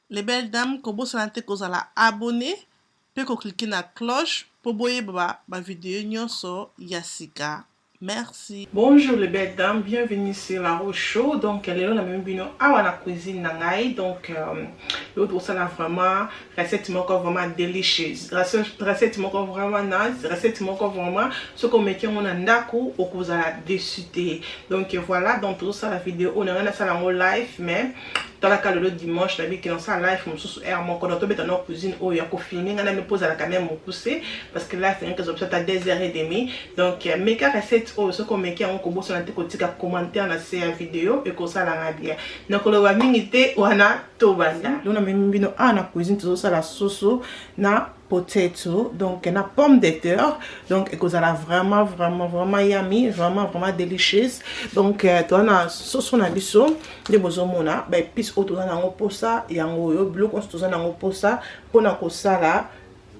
Les belles dames, kobosana te kozala abonné pe ko cliquer na cloche po boyeba ba video nyonso ya sika. Merci. Bonjour les belles dames, bienvenue sur la Rose Show. Donc lelo na memi bino awa na cuisine na ngai. Donc lelo tokosala vraiment recette moko vraiment délicieuse. Recette moko vraiment nice, recette moko vraiment soki omeki yango na ndako okozala déçu te. Donc voilà, donc tozosala vidéo oyo na ngai nasala yango live mais talaka lelo dimanche nabiki nasala live mosusu heure moko donc tobeta na cuisine oyo ya kofilme ngai nami mpo ozalaka meme mokuse parce que live ngai kozwa biso ata 2 heures et demi. Donc meka recette oyo soki omeki yango kobosana te kotika commentaire na se ya video ekosalanga bien. Nakoloba mingi te wana tobanda. Lelo namemi bino awa na cuisine tozosala soso na potato, donc na pomme de terre. Donc ekozala vraiment vraiment vraiment yummy, vraiment vraiment delicious. Donc toza na soso na biso nde bozomona ba épices oyo toza nango posa yango oyo, biloko nyonso toza nango posa mpona kosala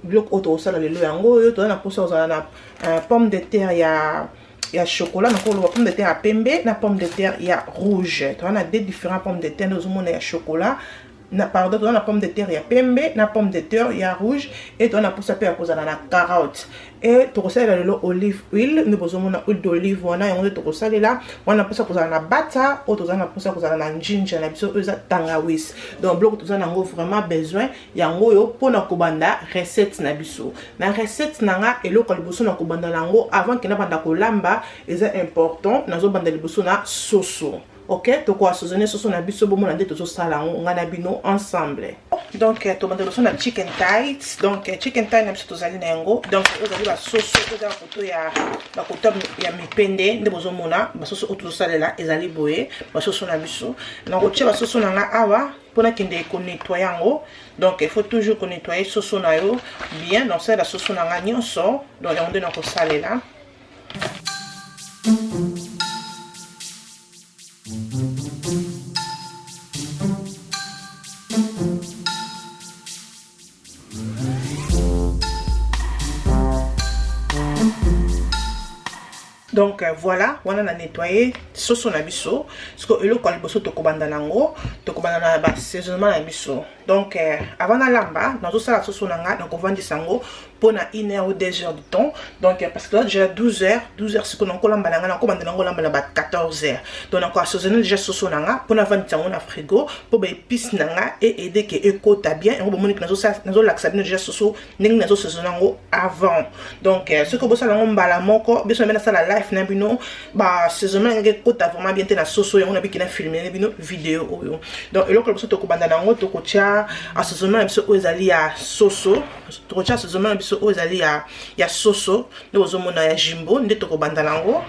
biloko oyo tokosala lelo yango oyo. Toza na posa kozala na pomme de terre ya chocolat, nakoloba pomme de terre ya pembe na pomme de terre ya rouge. Toza na deux différents pommes de terre nde ozomona ya chocolat na, pardon, toza na pomme de terre ya pembe na pomme de terre ya rouge, et toza na posa mpe ya kozala na carotte. Et tokosalela lelo olive oil nde bozomona huile d'olive wana, yango nde tokosalela wana. Mposa kozala na butter oyo, toza na mposa kozala na ginger na biso oyo eza tangawisi. Donc biloko toza nango vraiment besoin yango oyo mpona kobanda recette na biso. Na recette na nga, eloko ya liboso na kobanda nango avant ke nabanda kolamba, eza important, nazobanda liboso na soso. Ok, tokoassaisonner soso na biso, bomona nde tozosala yango ngai na bino ensemble. Donc tobanda liboso na chicken thighs. Donc chicken thigh na biso tozali na yango. Donc oyo ezali basoso oyo eza bakoto ya bakoto ya mipende nde bozomona basoso oyo tozosalela ezali boye. Basoso na biso, nakotia basoso na nga awa mpona kende konettoyer yango. Donc il faut toujours konettoyer soso na yo bien. Donc salela soso na nga nyonso, donc yango nde nakosalela. Donc voilà, wana na nettoyer soso na biso. Siko eloko ya liboso tokobanda nango, tokobanda na baassaisonnement na biso. Donc avant nalamba, nazosala soso na nga, nakovandisa yango mpona une heure ou 2 heures de temps. Donc parce que là déjà 12 heures, 12 heures, sikoyo nakolamba na nga, nakobanda nango olamba na ba 14 heures. Donc nakoassaisonner déjà soso na nga mpona vandisa yango na frigo mpo baépice na nga eaider ke ekota bien. Yango bomoni nazolakisa bino déjà soso ndenge nazosaisonner yango avant. Donc soki obosala yango mbala moko, biso na bino nasala live na bino, baassaisonnement na ndenge ekota vraiment bien te na soso. Yango nabiki na filme na bino video oyo. Donc eloko liboso tokobanda na yango, tokotia assaisonnement na biso oyo ezali ya soso. Tokotia assaisonnement na biso oyo ezali ya soso nde bozomona ya Jumbo nde tokobanda na yango.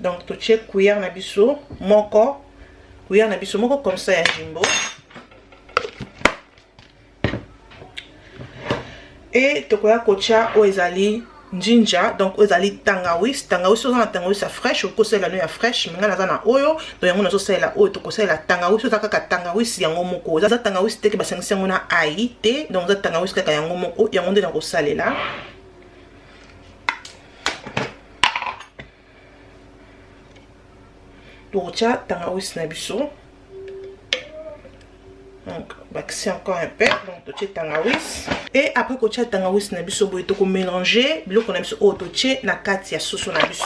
Donc totie cuillère na biso moko, cuillère na biso moko comme ça ya Jumbo. Et tokoya kotia oyo ezali ginger, donc oyo ezali tangawisi. Tangawisi, oza na tangawisi ya fraîche, okosalela no ya fraîche, mais ngai naza na oyo, donc yango nazosalela oyo. Tokosalela tangawisi oza kaka tangawisi yango moko, eza tangawisi te ke basangisi yango na ai te. Donc eza tangawisi kaka yango moko, yango nde nakosalela. Tokotia tangawisi na biso, donc bakisi encore un peu. Donc totie tangawisi et après kotia tangawisi na biso boye, tokomélanger biloko na biso oyo totie na kati ya soso na biso.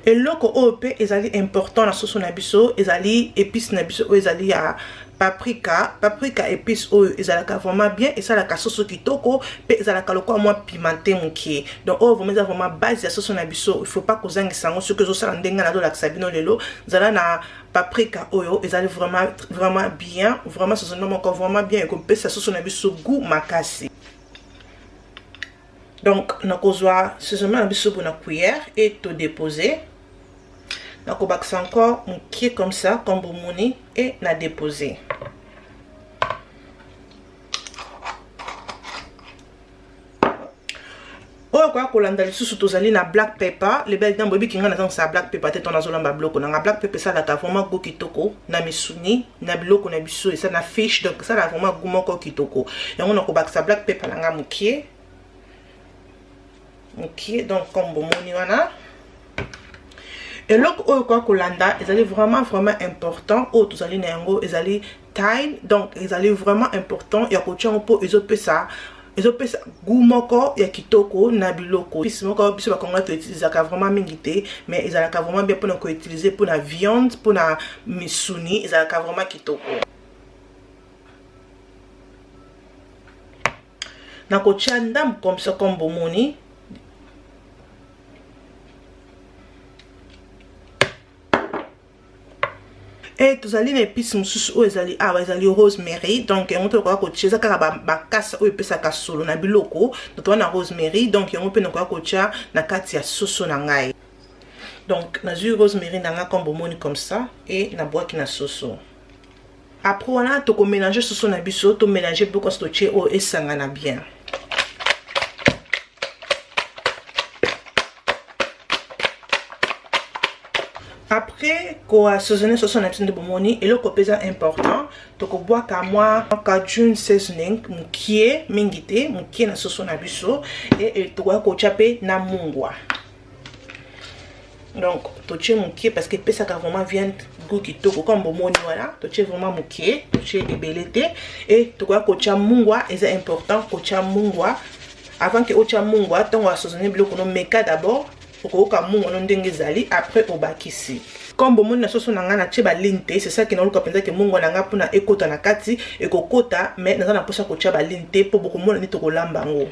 Eloko oyo mpe ezali important na soso na biso ezali épice na biso oyo ezali ya paprika. Paprika épice oyo ezalaka vraiment bien, esalaka soso kitoko mpe ezalaka lokola mwa pimenté moke. Donc oyo vraiment eza vraiment base ya soso na biso, il faut pas kozangisa yango. Soki ozosala ndenge nazolakisa bino lelo, zala na paprika oyo ezali vraiment vraiment bien, vraiment soso moko vraiment bien, ekopesa soso na biso goût makasi. Donc nakozwa assaisonnement na biso na cuillère et todépose. Nakobakisa encore mokie comme ça, comme bomoni, et na déposer. Oyo Oyo koya kolanda lisusu, tozali na black pepper. Les belles dames, boyebi ki ngai nazangisaka black pepper te ntango nazolamba biloko na nga. Black pepper esalaka vraiment goût kitoko na misuni, na biloko na biso, esa na fish, donc esalaka vraiment goût moko kitoko. Yango nakobakisa black pepper na nga mokie mokie. Donc comme bomoni wana, eloko oyo koya kolanda ezali vraiment vraiment important. Oyo tozali na yango ezali thyme. Donc ezali vraiment important ya kotia yango mpo ezopesa goût moko ya kitoko na biloko. Épice moko biso bakongola toutilisaka vraiment mingi te, mais ezalaka vraiment bien mpona koutiliser mpona viande, mpona misuni, ezalaka vraiment kitoko. Nakotia ndambu comme ça, comme bomoni. E tozali na épice mosusu oyo ezali awa, ezali rosemary. Donc yango tokoka kotia, eza kaka bakasa oyo epesaka solo na biloko. Donc toza na rosemary, donc yango mpe nakoka kotia na kati ya soso na ngai. Donc nazwi rosemary na ngai comme bomoni, comme ça, e nabwaki na soso. Après wana, tokomélanger soso na biso, tomélanger biloko nyonso totie oyo esangana bien. Après koassaisonner soso na biso, nde bomoni, eloko mpe eza important, tokobwaka mwa cajun seasoning mokie, mingi te, mokie na soso na biso. E tokoya kotia mpe na mungwa. Donc totie mokie parce que epesaka vraiment viande goût kitoko. Comme bomoni wana, totie vraiment mokie, totie ebele te. E tokoya kotia mungwa, eza important kotia mungwa. Avant ke otia mungwa, ntango assaisonner biloko no, meka d'abord, okoyoka mungwa no ndenge ezali, après obakisi. Comme bomoni, na soso na ngai natie balignes te. C'est ça ke naluka mpenza ke mungwa na ngai mpona ekota na kati, ekokota, mais naza na mposa kotia balignes te mpo bokomona nde tokolamba yango.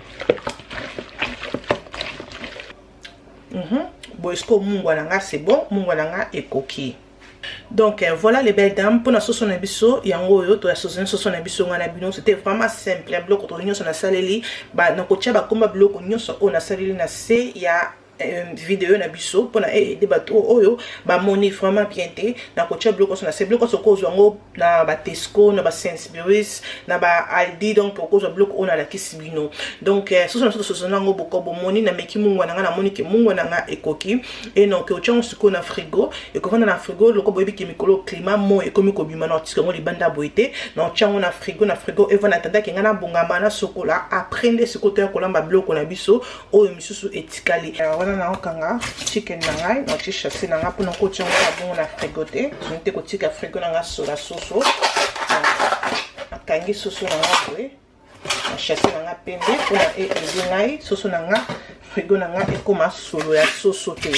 Boye sikoyo mungwa na nga, c'est bon, mungwa na nga ekoki. Donc voilà, les belles dames, mpona soso na biso yango oyo toassaisonner soso na biso ngai na bino. C'était vraiment simple ya biloko to nyonso nasaleli. Nakotia bakomba biloko nyonso oyo nasaleli na se ya video na biso mpona aider bato oyo bamoni vraiment bien te. Nakotia biloko nyonso na se. Biloko nyonso okozwa yango na baTesco, na baSainsbury's, na baAldi. Donc okozwa biloko oyo nalakisi bino. Donc soso na biso tososona yango boko bomoni. Nameki mungwa na nga, namoni ke mungwa na nga ekoki. E donc otia yango sikoyo na frigo, ekovanda na frigo. Loko boyebi ke mikolo climat mo ekomi kobima, na otika yango libanda boye te, na otia yango na frigo. Na frigo evanda, atandaki ngai nabongama, nasokola. Après nde sikoyo toya kolamba biloko na biso oyo misusu etikali wana. Naokanga chicken na ngai, naotie sachet na ngai mpona kotia yango na bongo na frigo te. Soki te, kotika frigo na ngai sola soso. Nakangi soso na ngai boye na sachet na ngai pembe mpona eaider ngai soso na ngai, frigo na ngai ekóma solo ya soso te.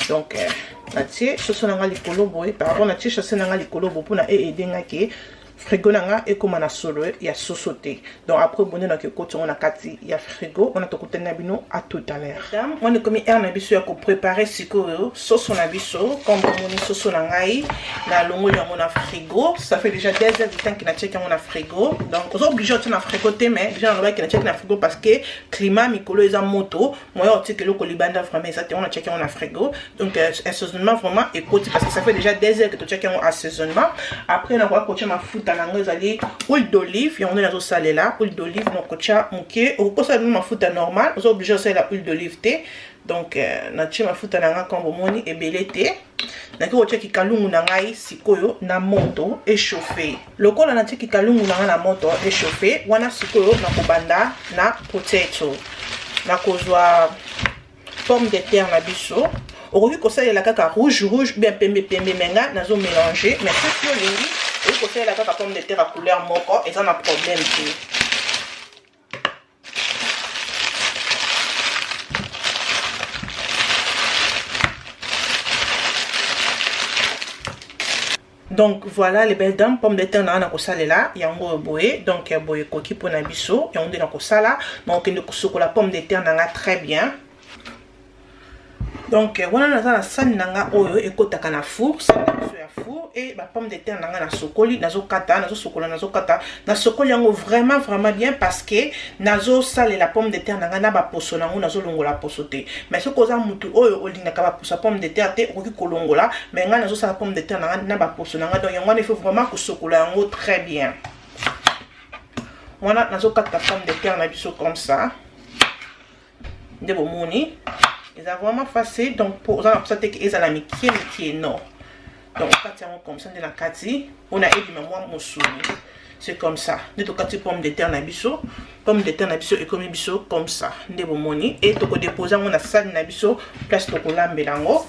Donc natie soso na ngai likolo boye, pardon, natie sachet na ngai likolo boye mpona eaider ngai ke frigo na nga ekóma na solo ya soso te. Donc après bonde, naki ekoti yango na kati ya frigo wana. Tokutani na bino à tout à l'heure. Wana ekomi heure na biso ya kopréparer sikoyo soso na biso. Comme bomoni, soso na ngai nalongoli yango na frigo, ça fait déjà 2 heures de temps ke natiaki yango na frigo. Donc oza obligé otia na frigo te, mais déjà nalobaki natiaki na frigo parce que climat mikolo eza moto, moyen otika eloko libanda vraiment eza te. Yango natiaki yango na frigo. Donc assaisonnement vraiment ekoti parce que ça fait déjà 2 heures que totiaki yango assaisonnement. Après nakoka kotia mafuta na yango, ezali huile d'olive. Yango nde nazosalela, huile d'olive. Nakotia moke. Okokosala bino mafuta normal, oza obligé osalela huile d'olive te. Donc natie mafuta na nga, comme bomoni, ebele te. Naki kotia kikalungu na ngai sikoyo na moto echauffe. Lokola natie kikalungu na ngai na moto echauffe wana, sikoyo nakobanda na potato. Nakozwa pomme de terre na biso. Okoki kosalela kaka rouge rouge, bien pembe pembe, mais nga nazomélanger. Mais soki olingi, okoki kosalela kaka pomme de terre ya couleur moko, eza na problème te. Donc voilà, les belles dames, pomme de terre na nga na kosalela yango oyo boye. Donc ya boye ekoki mpona biso, yango nde na kosala. Donc okende kosukola pomme de terre na nga très bien. Donc wana naza na sani na nga oyo ekotaka na four, sani na biso ya four. E bapomme de terre na nga nasokoli, nazokata, nazosokola, nazokata. Nasokoli yango vraiment vraiment bien parce que nazosalela pomme de terre na nga na baposo nango, nazolongola poso te. Mais soki oza mutu oyo olingaka baposo ya pomme de terre te, okoki kolongola. Mais ngai nazosala pomme de terre na nga na baposo na nga. Donc yango wana, il faut vraiment kosokola yango très bien. Wana nazokata pomme de terre na biso comme ça. Nde bomoni eza vraiment facile. Donc po oza na posa te ke ezala mikie mikie, non. Donc okati yango comme ça nde na kati mpona ebima mwa mosuni. C'est comme ça nde tokati pomme de terre na biso. Pomme de terre na biso ekomi biso comme ça nde bomoni. E tokodepose yango na sani na biso place tokolambela yango.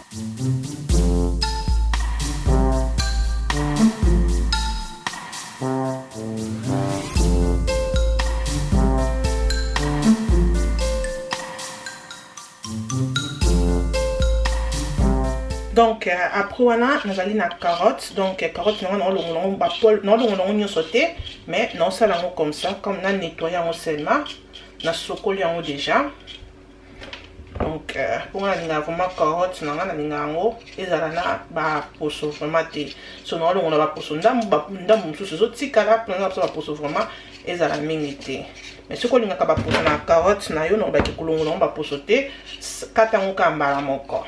Donc après wana nazali na carotte. Donc carotte nango naolongola yango bapoils, naolongola yango nyonso te, mais naosala yango comme ça, comme na nettoye yango seulement, nasokoli yango déjà. Donc mponga nalingaka vraiment carotte na nga, nalingaka yango ezala na baposo vraiment te. So naolongola baposo ndambu ndambu, mosusu ezotikala mpona nga biso baposo vraiment ezala mingi te. Mais soki olingaka baposo na carotte na yo, nakobaki kolongola yango baposo te, kata yango kaka mbala moko.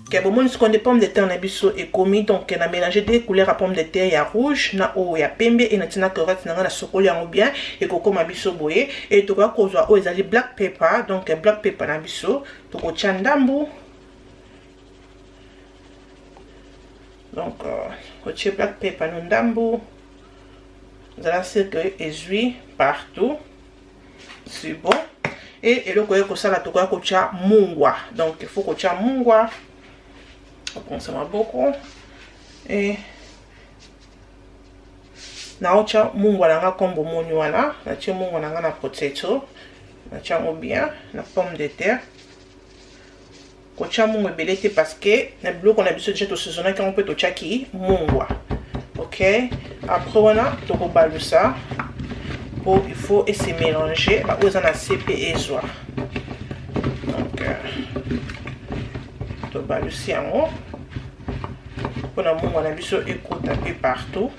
Ok, bomoni sikoyo nde pomme de terre na biso ekomi. Donc na mélange deux couleurs ya pomme de terre, ya rouge na oyo ya pembe, e natina carotte na ngai, nasokoli yango bien. Ekokóma biso boye. E tokoka kozwa oyo ezali black pepper. Donc black pepper na biso tokotia ndambu. Donc otie black pepper no ndambu, ezala sûr que ezwi partout. C'est bon. E eloko oyo kosala, tokoya kotia mungwa. Donc il faut kotia mungwa, okonsa maboko e naotya mungwa na nga. Kombo moni wana, natie mungwa na nga na potato, natia yango bien na pomme de terre. Kotia mungwa ebele te parce que na biloko na biso déjà tosaisonnaki yango mpe totiaki mungwa. Ok, après wana tokobalusa po il faut ese mélanger, baoyo eza na se mpe ezwa. Donc tobalusi yango mpona mungwa na biso ekota mpe partout.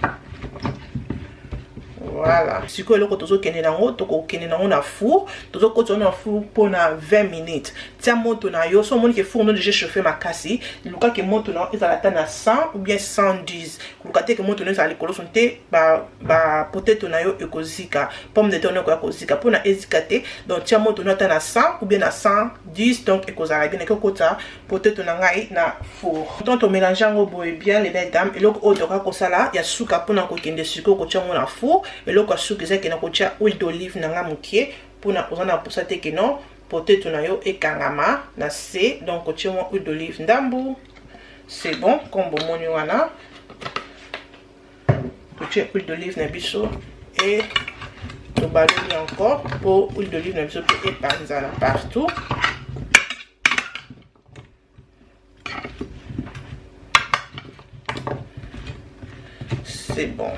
Voilà, sikoyo eloko tozokende nango, tokokende nango na four. Tozokota yango na four mpona 20 minutes. Tia moto na yo. So omoni ke four no déjà chauffe makasi, lukaki moto na yo ezala ata na 100 ou bien 110. Koluka te ke moto na yo ezala likolo, so te bapotato na yo ekozika, pomme de terre na yo ekoya kozika. Mpona ezika te, donc tia moto na yo ata na 100 ou bien na 110, donc ekozala bien. Nake okota potato na ngai na four. Donc tomélange yango boye bien, les belles dames. Eloko oyo tokoka kosala ya suka mpona kokende sikoyo kotia yango na four, eloko ya suka eza kende kotia huile d'olive na ngai mokie, mpona oza na mposa te ke non potato na yo ekangama na se. Donc kotia mwa huile d'olive ndambu, c'est bon. Comme bomoni wana, totie huile d'olive na biso e tobaloli encore mpo huile d'olive na biso mpe epanzana partout. C'est bon.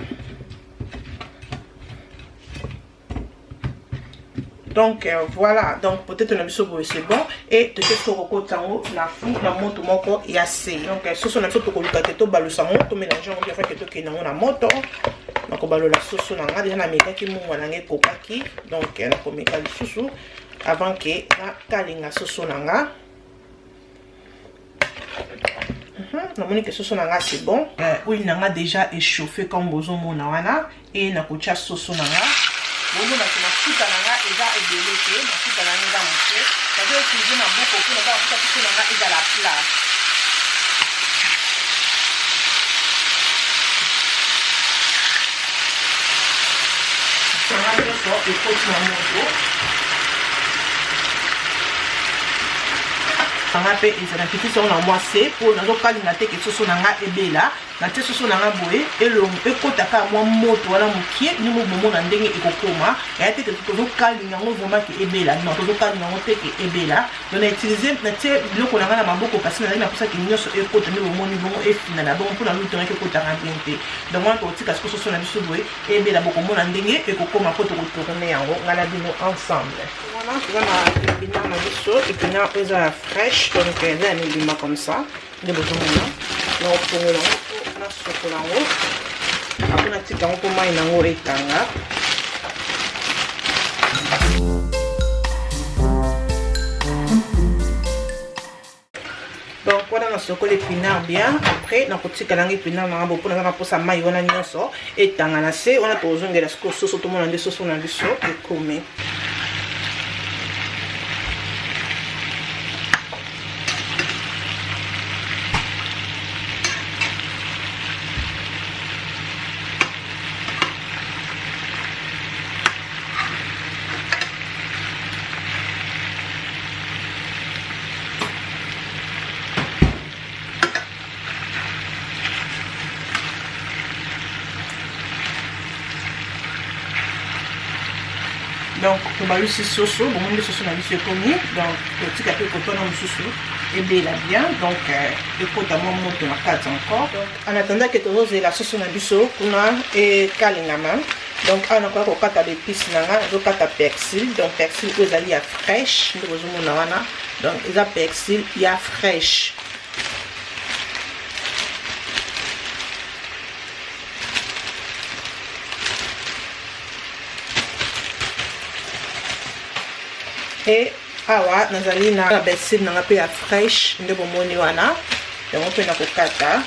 Donc voilà, donc peut-être na biso boye, c'est bon. Et toke soki kokota yango na four na moto moko ya se. Donc soso na biso tokoluka te, tobalusa yango, tomélange yango bien afin tokende yango na moto. Nakobalola soso na nga. Déjà namekaki mungwa na nga, ekokaki. Donc nakomeka lisusu avant ke nakalinga soso na nga. Namoni ke soso na nga c'est bon. Huile na nga déjà échauffé comme bozomona wana, e nakotia soso na nga. Bomona ke mafuta na nga eza ebele te, mafuta na nga eza moke. Nazo utiliser maboko mpona kaka mafuta soso na nga ezala plat. Nga nyonso ekoti na moto nanga mpe ezala kitisi yango na mwa se, mpo nazokalinga te ke soso na nga ebela. Natie soso na nga boye, elongo ekota kaka mwa moto wana mokie. Nde bomona ndenge ekokoma. Eya te ke tozokalinga yango vraiment ke ebela, non, tozokalinga yango te ke ebela. Donc na utiliser, natie biloko na ngai na maboko kasi nazali naposaki nyonso ekota. Nde bomoni bongo efina na bongo mpona lutu yangaki ekotaka bien te. Donc wana tokotika siko soso na biso boye ebela, bokomona ndenge ekokoma mpo tokotourne yango ngai na bino ensemble. Wana toza na épinard na biso. Épinard oyo eza ya fraîche, donc eza ya mibima comme ça nde bozomona. Na kofongola yango mpo nasokola yango, apo natika yango mpo mai nango ekanga. Donc wana na Nasokoli épinard bien. Après nakotika nanga épinard nanga bo mpona kaka mposa mai wana nyonso etanga na se wana. Tozongela sikoyo soso, tomona nde soso na biso ekomi. Donc tobalusi soso, bomoni soso na biso ekomi. Donc totika mpe kotwana mosusu ebela bien, donc ekota mwa moto na kati encore. Donc en attendant ke tozozela soso na biso kuna ekalingama, donc awa nakoya kokata baépice na nga. Nazokata persil, donc persil oyo ezali ya fraîche nde bozomona wana. Donc eza persil ya fraîche. E awa nazali na persil na nga mpe ya fraîche nde bomoni wana, yango mpe nakokata.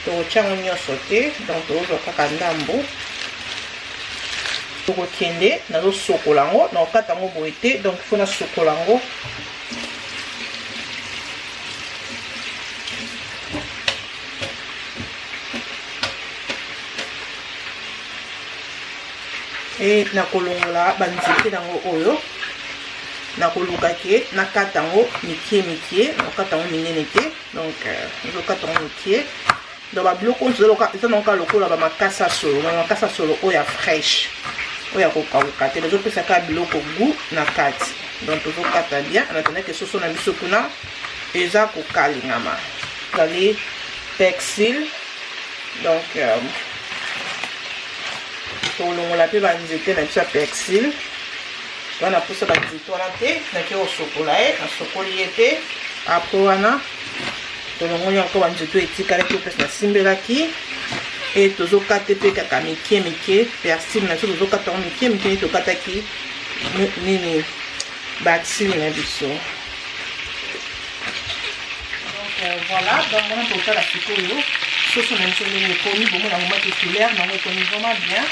Tokotia yango nyonso te, donc tozozwa kaka ndambo. Tokokende nazosokola yango, nakokata yango boye te, donc faut nasokola yango. E nakolongola banzete nango oyo, nakoluka ke nakata yango mike mike, nakokata yango minene te. Donc nazokata yango mike. Donc babiloko oyo eza nango kaka lokola bamakasa solo, bamakasa solo oyo ya fraîche, oyo ya kokauka te, nazopesa kaka biloko goût na kati. Donc tozokata bien en attendant ke soso na biso kuna eza kokalingama. Ezali persil, donc tolongola mpe banzete na biso ya persil wana. Pusa banzete wana te, nake kosokola ye, nasokoli ye mpe. Après wana tolongoli yango, banzete oyo etikalaki mpesi nasimbelaki. E tozokata mpe kaka mike mike persil na biso, tozokata yango mike mike nde tokataki nini persil na biso. Donc voilà, donc wana totala sikoyo soso na biso ndenge ekomi. Bomona yango maki couleur nango ekomi vraiment bien.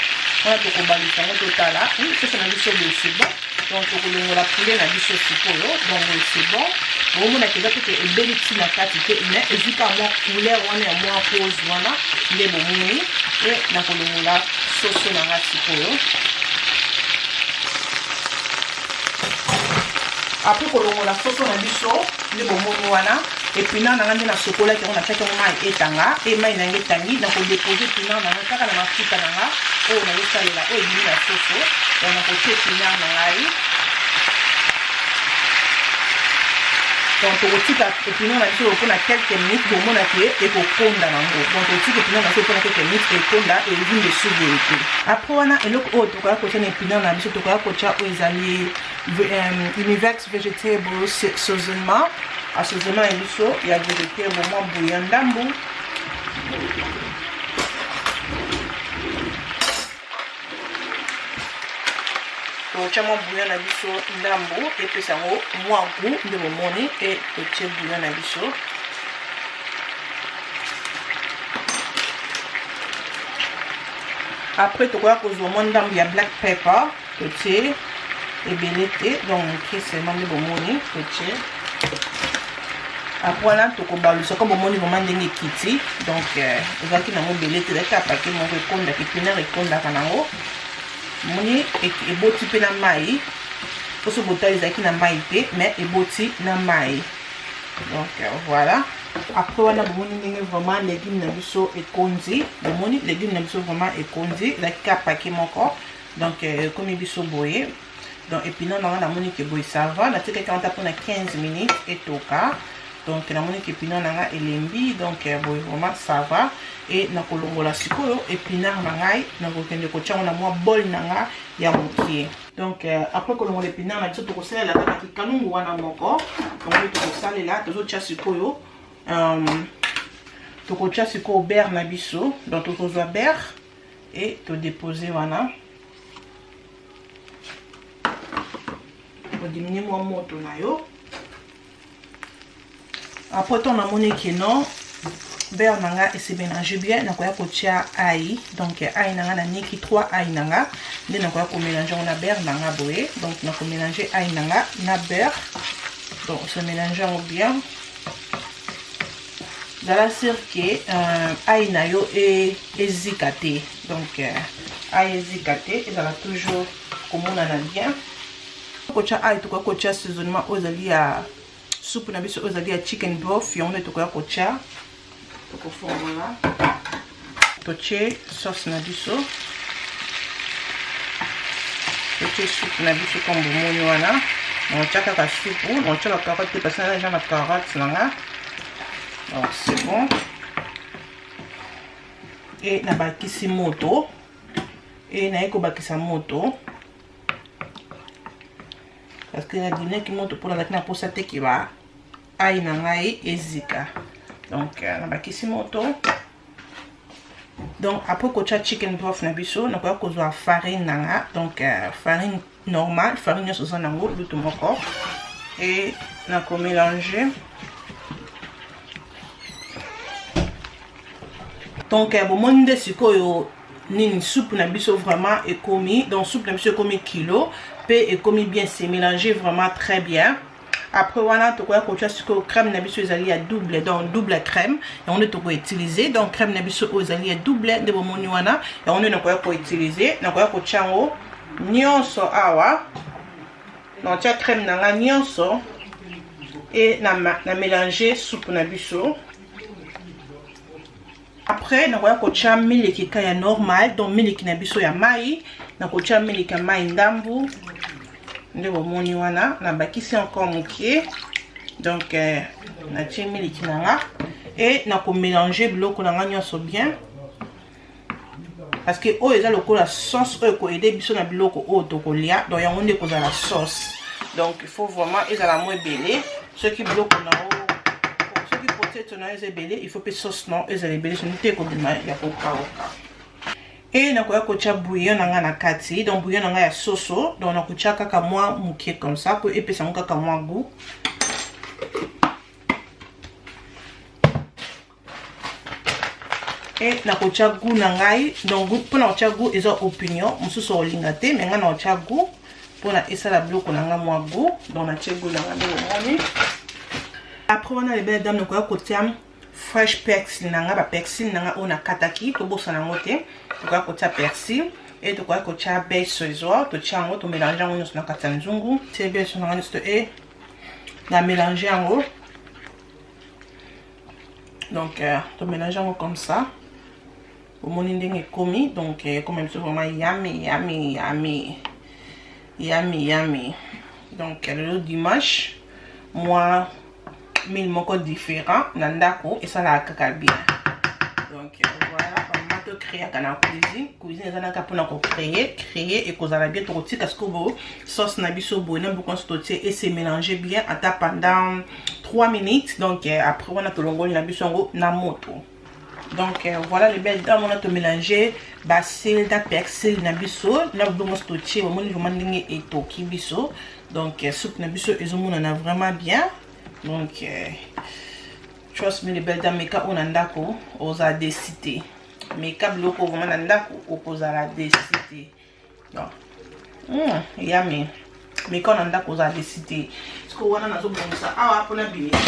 Wana tokobalisa yango, totala. Oui, soso na biso boye, c'est bon. Donc tokolongola poulet na biso sikoyo. Donc boye, c'est bon. Bomonaka eza teke ebeli ntina kati te, mais ezwi kaka mwa couleur wana ya mwa rose wana nde bomoni. E nakolongola soso na nga sikoyo. Après kolongola soso na biso nde bomoni wana, épinard na nga nde nasokolaki yango, natiaki yango mai etanga. E mai na nga etangi, nakodépose épinard na nga kaka na mafuta na nga oyo nazosalela, oyo ebimi na soso. Donc nakotia épinard na ngai. Donc tokotika épinard na biso mpona quelques minutes, bomona ke ekokonda nango. Donc tokotika épinard na biso mpona quelques minutes, ekonda, evimbe su boye te. Après wana, eloko oyo tokoya kotia na épinard na biso, tokoya kotia oyo ezali Univex vegetable assaisonnement, assaisonnement ya biso ya vegetable, mwa boye ya ndambu. Totya mwa bouillon na biso ndambu, epesa yango mwa goût nde bomoni. E totie bouillon na biso. Après tokoya kozwa mwa ndambu ya black pepper, totie ebele te, donc moke seulement nde bomoni totie. Après wana tokobalusa ko bomoni vraiment ndenge ekiti. Donc ezalaki nango ebele te, ezalaki kaka paquet moko. Ekondaka, épinard ekondaka nango, moni eboti mpe na mai. Poso botali, ezalaki na mai te, mais eboti na mai. Donc voilà, après wana bomoni ndenge vraiment légume na biso ekondi. Bomoni légume na biso vraiment ekondi, ezalaki kaka paquet moko. Donc ekomi biso boye. Donc épinard nanga, namoni ke boye ça va. Natikaki wana mpona 15 minutes etoka. Donc namoni ke épinard nanga elembi, donc boye vraiment ça va. E nakolongola sikoyo épinard na ngai, nakokende kotia yango na mwa bol na nga ya mokie. Donc après kolongola épinard na biso, tokosalela kaka kikalungu wana moko. Donc tokosalela, tozotia sikoyo, tokotia sikoyo beurre na biso. Donc tokozwa beurre e todépose wana. Odiminue mwa moto na yo. Après ntango namoni ke non, beurre na nga ese mélange bien, nakoya kotia ail. Donc ail na nga, naniki 3 ail na nga nde nakoya komélange yango na beurre na nga boye. Donc nakomélange ail na nga na beurre. Donc se mélange yango bien. Zala sûr ke ail na yo ezika te. Donc ail ezika te, ezala toujours komonana bien. Kotia ail, tokoya kotia assaisonnement oyo ezali ya supu na biso, oyo ezali ya chicken broth. Yango nde tokoya kotia. Tokofongola, totie sauce na biso, totie supu na biso comme bomoni wana. Nakotia kaka supu, nakotia bacarotte te parce que naza déjà na carotte na nga. Donc c'est bon. E nabakisi moto, e naye kobakisa moto parce que nadiminuaki moto mpo nazalaki na mposa te ke ba ail na ngai ezika. Donc nabakisi moto. Donc après kotia chicken broth na biso, nakoya kozwa farine na nga. Donc farine normale, farine nyonso oza nango, lutu moko, e nakomélange. Donc bomoni nde sikoyo nini supu na biso vraiment ekomi. Donc supu na biso ekomi kilo mpe ekomi bien, se mélanger vraiment très bien. Après wana, tokoya kotia sikoyo crème na biso ezali ya double, donc double crème, yango nde tokoutilize. Donc crème na biso oyo ezali ya double nde bomoni wana, yango nde nakoya koutilize. Nakoya kotia yango nyonso awa. Nakotia crème na nga nyonso e na mélange supu na biso. Après nakoya kotia miliki ka ya normal, donc miliki na biso ya mai. Nakotia miliki ya mai ndambu nde bomoni wana, nabakisi encore moke. Donc natie miliki na nga e nakomélange biloko na nga nyonso bien, parce que oyo eza lokola sauce oyo ekoaider biso na biloko oyo tokolia. Donc yango nde ekozala sauce. Donc il faut vraiment ezala mo ebele. Soki biloko na yo, soki potato na yo eza ebele, il faut mpe sauce na yo ezala ebele, soki te ekobima ya kokauka. E nakoya kotia bouillon na ngai na kati, donc bouillon na ngai ya soso. Donc nakotia kaka mwa moke comme ça po epesa yango kaka mwa goût. E nakotia goût na ngai. Donc mpona kotia goût eza opinion, mosusu olinga te, mais ngai nakotia goût mpona esala biloko na ngai mwa goût. Donc natie goût na ngai nde bomoni. Après wana, les belles dames, nakoya kotia fresh persil na ngai, bapersil na ngai oyo nakataki, tobosana yango te. Tokoya kotia persil e tokoya kotia bay soisoir. Totia yango, tomélange yango nyonso na kati ya nzungu. Tie bay na ngai nyonso e na mélange yango. Donc tomélange yango comme ça, omoni ndenge ekomi. Donc ekomi biso vraiment yummy, yummy, yummy, yummy, yummy. Donc lelo dimanche, mwa meal moko différent na ndako esalaka kaka bien. Donc voilà, bamama, tocréaka na cuisine. Cuisine eza naka mpona kocréer, créer ekozala bien. Tokotika sikoyo sauce na biso boye na biloko nyonso totie ese mélange bien ata pendant 3 minutes. Donc après wana, tolongoli na biso yango na moto. Donc voilà, les belles dames, wana tomélange basil na persil na biso na biloko nyonso totie. Bamoni vraiment ndenge etoki biso. Donc soupe na biso ezomonana vraiment bien. Donc trust me, les belles dames, meka oyo na ndako, ozala déçue te. Meka biloko vraiment na ndako, okozala déçue te. Donc yummy. Meka oyo na ndako, ozala déçue te. Siko wana nazobongisa awa mpona bimisa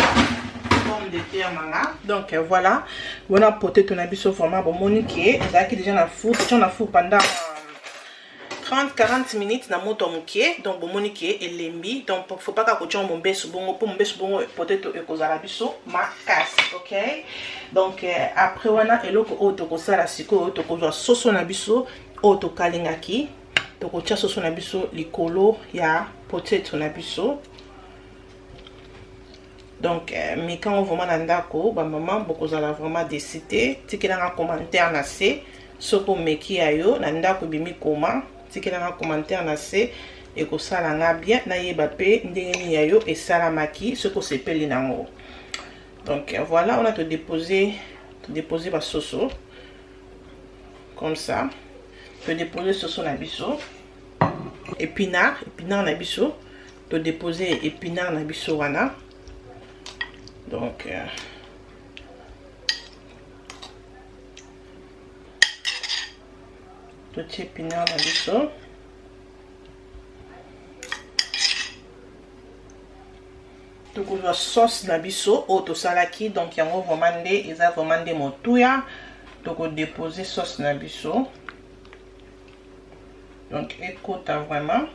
pomme de terre na nga. Donc voilà, wana potato na biso vraiment bomoni ke ezalaki déjà na four. Totia na four pendant 30 40 minutes na moto ya moke. Donc bomoni ke elembi. Donc faut pas kaka kotia mombesu bongo, mpo mombesu bongo potato ekozala biso makasi. Ok, donc après wana, eloko oyo tokosala sikoyo, tokozwa soso na biso oyo tokalingaki, tokotia soso na biso likolo ya potato na biso. Donc mekango vraiment na ndako, bamama, bokozala vraiment déçues te. Tikelanga commentaire na se soki omeki ya yo na ndako, ebimi koma. Tikelanga commentaire na se, ekosala nga bien nayeba mpe ndenge nini ya yo esalamaki, soki osepeli nango. Donc voilà, on a todépose basoso comme ça. Todépose soso na biso, épinard, épinard na biso. To déposer épinard na biso wana. Donc totie épinard na biso. Tokozwa sauce na biso oyo tosalaki, donc yango vraiment nde eza vraiment nde motuya. Tokodepose sauce na biso, donc ekota vraiment.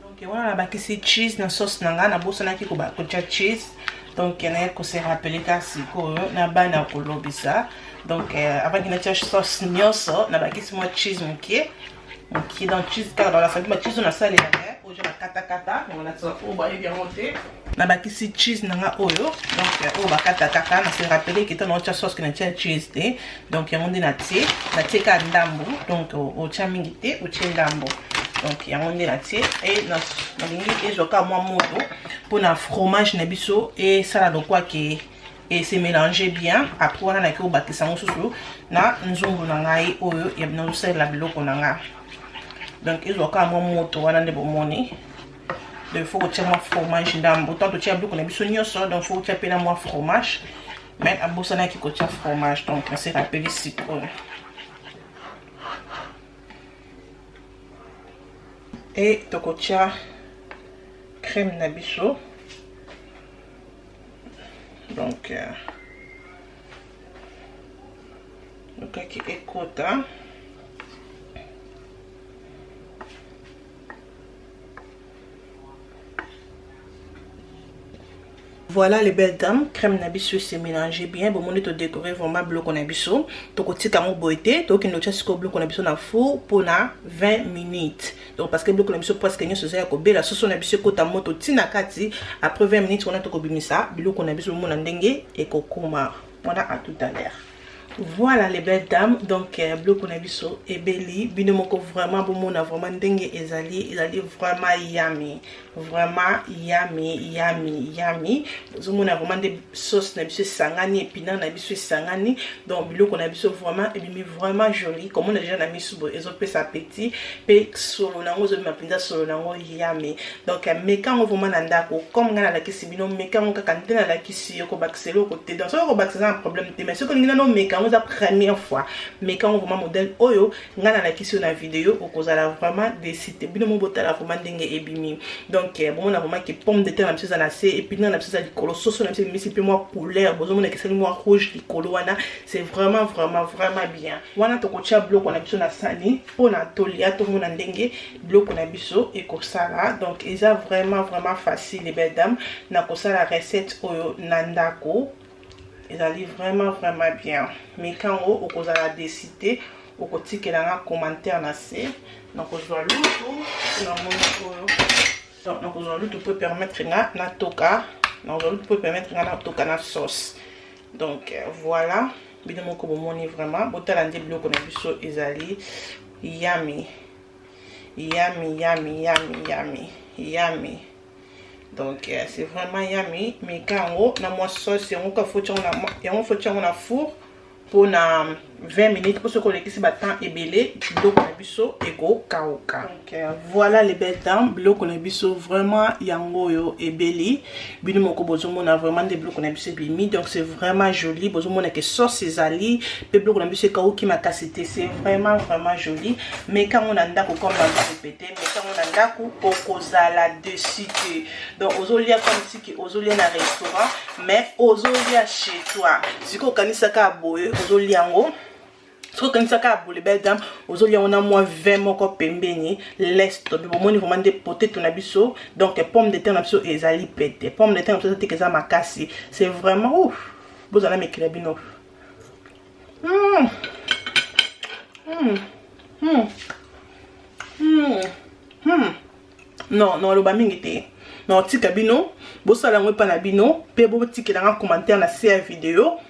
Donc wana nabakisi cheese na sauce na ngai, nabosanaki kotia cheese, donc naye kose rappeler kaka sikoyo na bana kolobisa. Donc avant natia sauce nyonso, nabakisi mwa cheese moke moke. Donc cheese kaka balasaki ba cheese oyo nasalelaka, oyo bakatakata oyo bayebi yango te. Nabakisi cheese na nga oyo, donc oyo bakatakata. Na se rappeler ke ntango naotia sauce ke natia cheese te, donc yango nde natie kaka ndambu. Donc otia mingi te, otie ndambu. Donc yango nde natie e nalingi ezwa kaka mwa moto mpona fromage na biso esala lokwa ke e se mélanger bien. Après wana naki kobakisa yango susu na nzungu na ngai oyo nazosalela biloko na nga. Donc ezwa kaka mwa moto wana nde bomoni. Donc il faut kotia mwa fromage ndambo tant totia biloko na biso nyonso. Donc faut kotia mpe na mwa fromage, mais abosanaki kotia fromage, donc nase rappeler sikoyo. E tokotia crème na biso, donc okaki ekota. Voilà les belles dames, crème na biso se mélanger bien. Bomoni, to décorer vraiment biloko na biso. Tokotika yango boye te, tokende kotia sikoyo biloko na biso na four mpona 20 minutes. Donc parce que biloko na biso presque nyonso eza ya kobela, soso na biso ekota moto ntina kati. Après 20 minutes wana tokobimisa biloko na biso, bomona ndenge ekokoma wana. À tout à l'heure. Voilà les belles dames, donc biloko na biso ebeli, bino moko vraiment bomona vraiment ndenge ezali vraiment yummy, vraiment yummy, yummy, yummy. Ozomona vraiment nde sauce na biso esangani, épinard na biso esangani. Donc biloko na biso vraiment ebimi vraiment joli. Komona déjà na misu boye ezopesa appétit, mpe solo nango ezobima mpenza, solo nango yummy. Donc meka yango vraiment na ndako comme ngai nalakisi bino. Meka yango kaka nde nalakisi yo, kobakisa eloko te. Donc soki okobakisa, eza na problème te, mais soki olingi nano meka yango, eza première fois, meka yango vraiment modèle oyo ngai nalakisi yo na video, okozala vraiment déçu te. Bino mo botala vraiment ndenge ebimi. Donc bomona vraiment ke pomme de terre na biso eza na se, épinard na biso eza likolo, soso na biso ebimisi mpe mwa couleur, bozomona kesali mwa rouge likolo wana. C'est vraiment vraiment vraiment bien. Wana tokotia biloko na biso na sani mpona tolia, tomona ndenge biloko na biso ekosala. Donc eza vraiment vraiment facile, les belles dames, na kosala recette oyo na ndako. Ezali vraiment vraiment bien. Mikango, okozala déçu te, okotikelanga commentaire na se. Nakozwa lutu na moni oyo, donc nakozwa lutu po permettre nga natoka, nakozwa lutu po permettre nga natoka na sauce. Donc voilà, bino moko bomoni vraiment, botala nde biloko na biso ezali yummy, yummy, yummy, yummy, yummy, yummy. Donc c'est vraiment yummy. Meka yango na mwa sauce yango ka yango, faut yango na four mpona 20 minutes, mpo soki olekisi batemps ebele, biloko na biso ekokauka. Donc voilà les belles dames, biloko na biso vraiment yango oyo ebeli. Bino moko bozomona vraiment nde biloko na biso ebimi. Donc c'est vraiment joli. Bozomona ke sauce ezali, mpe biloko na biso ekauki makasi te. C'est vraiment vraiment joli. Meka yango na ndako, comme nazorépéter, meka yango na ndako, okozala déçu te. Donc ozolia comme siki ozolia na restaurant, mais ozolia chez toi. Sikoyo okanisaka boye, ozolia yango. Soki okanisaka boye, belle dame, ozolia yango na mwa vin moko pembeni. Laisse tomber. Bomoni vraiment nde potato na biso, donc pomme de terre na biso ezali pete. Pomme de terre na biso eza teke, eza makasi. C'est vraiment ouf. Bozala mekela bino. Non, non, aloba mingi te. Na otika bino bosala yango epa na bino, mpe botikelanga commentaire na se ya video.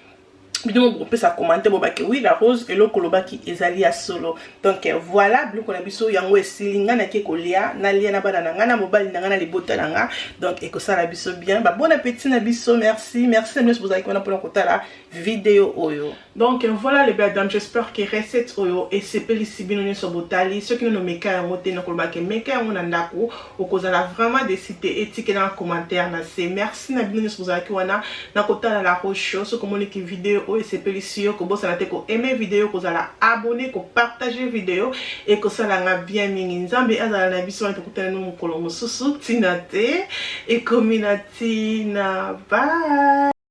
Bino mo bokopesa commentaire, bobaki: "Oui, la Rose, eloko olobaki ezali ya solo." Donc voilà, biloko na biso yango esili. Ngai nake kolia, nalia na bana na ngai, na mobali na ngai, na libota na ngai. Donc ekosala biso bien. Ba bon appétit na biso. Merci, merci na nyonso bozalaki wana mpona kotala video oyo. Donc voilà les belles dames, j'espère que recette oyo esepelisi bino nyonso botali. Soki nano meka yango te, nakoloba ke meka yango na ndako, okozala vraiment déçu te. Etikela na commentaire na se. Merci na bino nyonso bozalaki wana na kotala La Rose Show. Soki omoniki video oyo esepelisi yo, kobosana te koaimer video, kozala abonné, kopartager video, ekosalanga bien mingi. Nzambe azala na biso wana. Tokutana no mokolo mosusu. Ntina te ekomi na ntina. Bye.